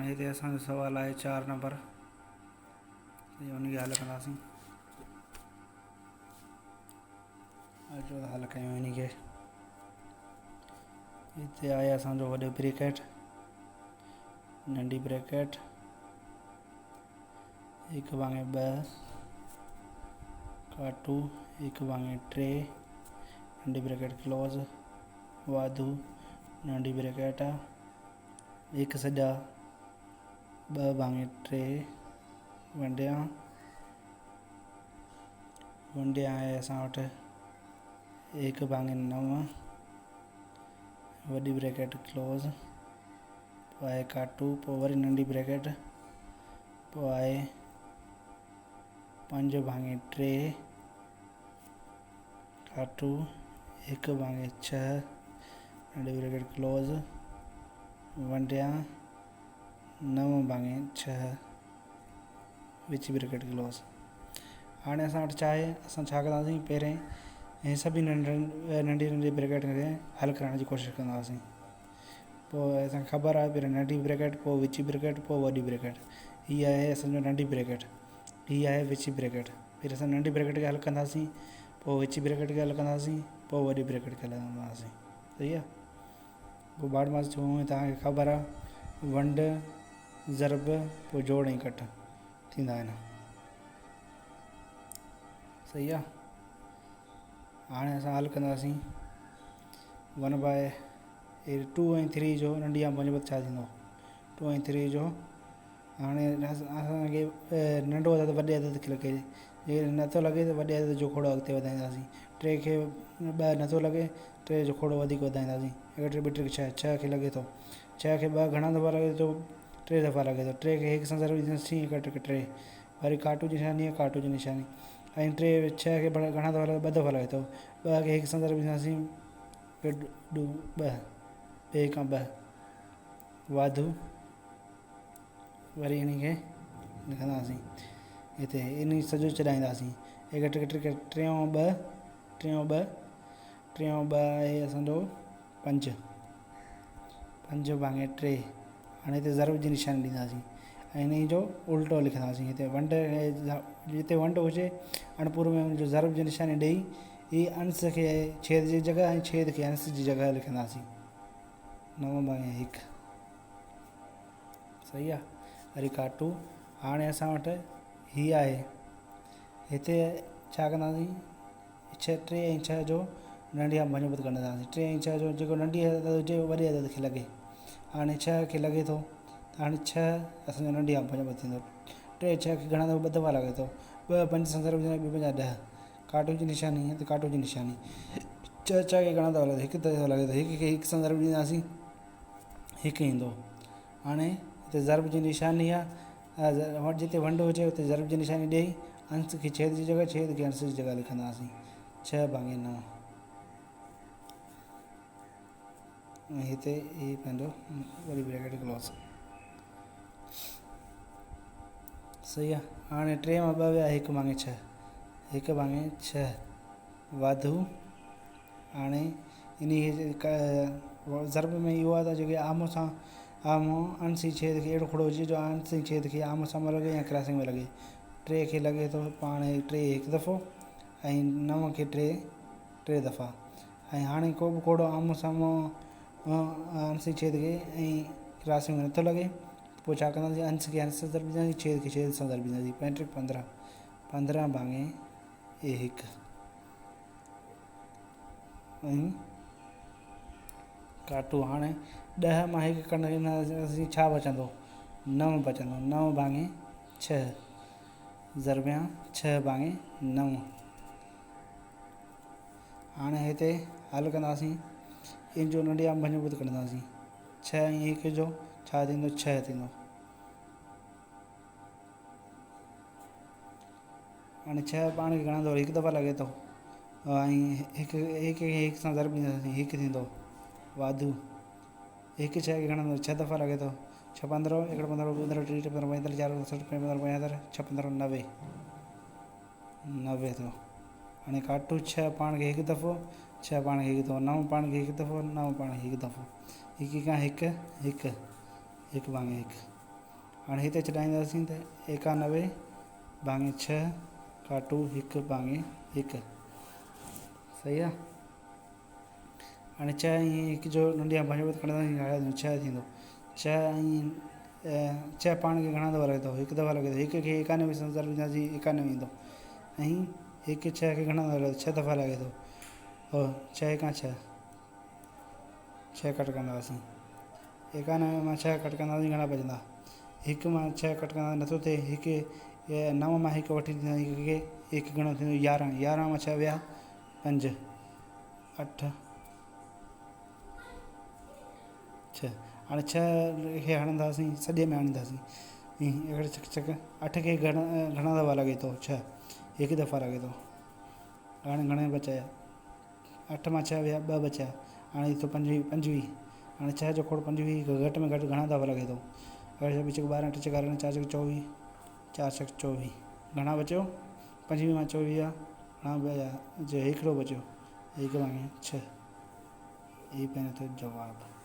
هاڻي هتي اسان جو سوال آهي 4 نمبر، ان کي حل ڪنداسين. اچو ته حل ڪيون ان کي. هتي آهي اسان جو وڏو بريڪيٽ، ننڍي بريڪيٽ، هڪ ڀاڱي ٻه ڪاٽو هڪ ڀاڱي ٽي، ننڍي بريڪيٽ ڪلوز، واڌو ننڍي بريڪيٽ، هڪ سڄا ٻه ڀاڱي ٽي ونڊيا، ونڊيا آهي اسان وٽ هڪ ڀاڱي نو، وڏي بريڪيٽ ڪلوز، پوء آهي ڪاٽو، پوء وري ننڍي بريڪيٽ، پوء آهي پنج ڀاڱي ٽي ڪاٽو هڪ ڀاڱي ڇهه، ننڍي بريڪيٽ ڪلوز، ونڊيا نو ڀاڱي ڇهه، وچ بريڪيٽ ڪلوز. هاڻي اسان وٽ ڇا آهي، اسان ڇا ڪنداسين، پهرين هي سڀني ننڍن ننڍي ننڍي بريڪيٽ کي حل ڪرڻ جي ڪوشش ڪنداسين. پوء اسان کي خبر آهي پهرين ننڍي بريڪيٽ، پوء وچي بريڪيٽ، پوء وڏي بريڪيٽ. هي آهي اسان جو ننڍي بريڪيٽ، هي آهي وچي بريڪيٽ. پهرين اسان ننڍي بريڪيٽ کي حل ڪنداسين، پوء وچي بريڪيٽ کي حل ڪنداسين، پوء وڏي بريڪيٽ کي حل ڪنداسين. صحيح آهي. پوء باڊ ماس ٿيو هونئن توهان کي خبر آهي، ونڊ، ضرب، پوء جوڙ ۽ ڪٽ ٿيندا آهن. صحيح آهي. هاڻي اسان حل ڪنداسين ون باء ٽو ۽ ٿري جو ننڍي يا پنج ڇا ٿيندو، ٽو ۽ ٿري جو. هاڻي اسانکي ننڍو عدد وڏي عدد کي لڳي، جي نٿو لڳي ته وڏي عدد جو کوڙو اڳتي وڌائينداسين. ٽي کي ٻه نٿو لڳي، ٽي جو کوڙو وڌيڪ وڌائينداسين. هڪ ٽي ٻه ٽي ڇهه، ڇهه کي لڳي ٿو، ڇهه کي ٻه گهڻا دفعا لڳي ٿو، ٽي دفعا لڳي ٿو. ٽي کي هڪ سان ضرب ڏينداسين، هڪ ٽي ٽي، وري ڪاٽو جي نشاني آهي، ڪاٽو جي نشاني. ۽ ٽي ڇهه کي گهڻا دفعا لڳي، ٻه دفعا لڳي ٿو. ٻه کي هڪ سان ضرب ڏينداسين، ٻه ٻه، ٻه کان ٻه واڌو. وري انهي کي لکنداسين هتي انهي سڄو چڏائينداسين. هڪ ٽي ٽي ٽيون ٻه، ٽيون ٻه، ٽيون ٻه آهي اسان جو پنج، پنج ڀاڱي ٽي. هاڻي هتي ضرب جي نشاني ڏينداسين ۽ انهي جو الٽو لکنداسين. هتي ونڊ، جتي ونڊ هجي اڻپورو ۾ ان جو ضرب جي نشاني ڏيئي هي انس کي ڇيد جي جڳهه ۽ ڇيد کي انس جي جڳهه لکنداسين. نو ڀاڱي هڪ. صحيح آ. وري ڪاٽو. هاڻي اسان وٽ هي آهي. هتي ڇا ڪنداسين، ڇهه ٽي ۽ ڇهه جو ننڍي کان ڀڃ ڀت ڪڍنداسين. ٽي ۽ ڇهه جو جيڪو ننڍي عدد هجي اهو وڏي عدد کي لڳي. هاڻي ڇهه کي لڳي ٿو ته هاڻي ڇهه اسان جو ننڍي کان ڀڃ ڀت ٿيندو. ٽي ڇهه کي گهڻا دفعا، ٻه دفعا لڳي ٿو. ٻه پنج سان ضرب ڏينداسين، ٻه پنجا ڏهه. ڪاٽو جي نشاني هتي ڪاٽو جي نشاني. ڇهه ڇهه کي گهڻا دفعا لڳي ٿو، هڪ دفعو لڳي ٿو. هڪ کي هڪ سان ضرب ڏينداسين، هڪ ايندو. هاڻي هتي ضرب جي نشاني آهي، جتي ونڊ هجي اتي ضرب جي نشاني ڏيئي انس کي ڇيد جي جڳهه، ڇيد کي انس جي جڳهه لکنداسين. ڇهه ڀاڱي نو. ۽ هتي هي پنهنجو وري بريڪيٽ ڪلوز. صحيح آهي. هاڻي ٽي مان ٻه ويا، هڪ ڀاڱي ڇهه، هڪ ڀاڱي ڇهه واڌو. هاڻي انهي ضرب ۾ اهو آهي ته جيڪي آمهون سان آمهون انس ۽ ڇيد کي اهڙو کوڙو هجي جو انس ۽ ڇيد کي آمهون سامهون لڳي يا ڪراسنگ ۾ لڳي. ٽي کي لڳي ٿو پاڻ ٽي هڪ دفعو ۽ نو کي ٽي ٽي دفعا. ۽ هاڻي ڪو به کوڙو آمهون سامهون انس ۽ ڇيد کي ۽ ڪراسنگ ۾ نٿو لڳي پوء ڇا ڪنداسين، انس کي انس سان ضرب ڏينداسين، ڇيد کي ڇيد سان ضرب ڏينداسين. پنج ٽي پندرهن، پندرهن ڀاڱي هڪ. ۽ ڪاٽو. هاڻي ڏهه مان هڪ ڪڍنداسين ڇا بچندو، نو بچندو. نو ڀاڱي ڇهه ضربيان ڇهه ڀاڱي نو. هاڻي هتي حل ڪنداسين، ان جو ننڍي عام ڀڃ ڀت ڪڍنداسين. ڇهه ۽ هڪ جو ڇا ٿيندو، ڇهه ٿيندو. هاڻي ڇهه پاڻ کي گهڻا دفعا، هڪ دفعا لڳي ٿو ۽ هڪ هڪ کي هڪ سان ضرب ڏينداسين هڪ ٿيندو. واڌو هڪ ڇهه کي گهڻا دفعا، ڇهه دفعا لڳي ٿو. ڇهه پندرهن، هڪڙو پندرهن، ٻه پندرهن، ٽي پندرهن، پنج پندرهن، چار پندرهن، ست پندرهن، پنجهتر، ڇهه پندرهن، نوي، نوي ٿيو. هاڻي ڪاٽو ڇهه پاڻ کي هڪ دفعو، ڇهه پاڻ کي هڪ دفعو، نو پاڻ کي هڪ دفعو، نو پاڻ کي هڪ دفعو. هڪ کان هڪ، هڪ، هڪ ڀاڱي هڪ. هاڻي هتي ڇڏائينداسين ته 91 ڀاڱي 6 ڪاٽو 1 ڀاڱي 1. صحيح آ. هاڻي 6 ۽ 1 جو ننڍي ڀاڱي کڻنداسين 6 ٿيندو. 6 ۽ 6 پاڻ کي گهڻا دفعا لڳي ٿو؟ هڪ دفعا لڳي ٿو. 1 کي 91 سان ضرب ڏينداسين 91 ايندو. ۽ 1 6 کي گهڻا دفعا لڳي ٿو؟ 6 دفعا لڳي ٿو. 6 کان 6 6 ڪٽ ڪنداسين. 91 مان 6 ڪٽ ڪنداسين گهڻا بچندا؟ 1 مان 6 ڪٽ ڪنداسين نٿو ٿئي. 1 9 مان 1 وٺي ڏينداسين 1 کي 1 گهڻو ٿيندو؟ 11. 11 مان 6 ويا 5 8 6. هاڻي 6 کي هڻنداسين سڄي ۾ آڻينداسين. اهڙي چڪ چڪ 8 کي گهڻا دفعا لڳي ٿو؟ 6 هڪ دفعا لڳي ٿو. هاڻي گهڻا بچايا؟ 8 مان 6 ويا 2 بچيا. هاڻي ٿو 25. هاڻي 6 جو کوڙ 25 گهٽ ۾ گهٽ گهڻا دفعا لڳي ٿو؟ 8 ٻه چڪ 12 8 چڪ 18 4 چڪ 24 4 چڪ 24. گهڻا بچيو؟ 25 مان 24 ويا گهڻا بچيا؟ هڪڙو بچيو. 1 ڀاڱي 6. هي پنهنجو ٿيو جواب.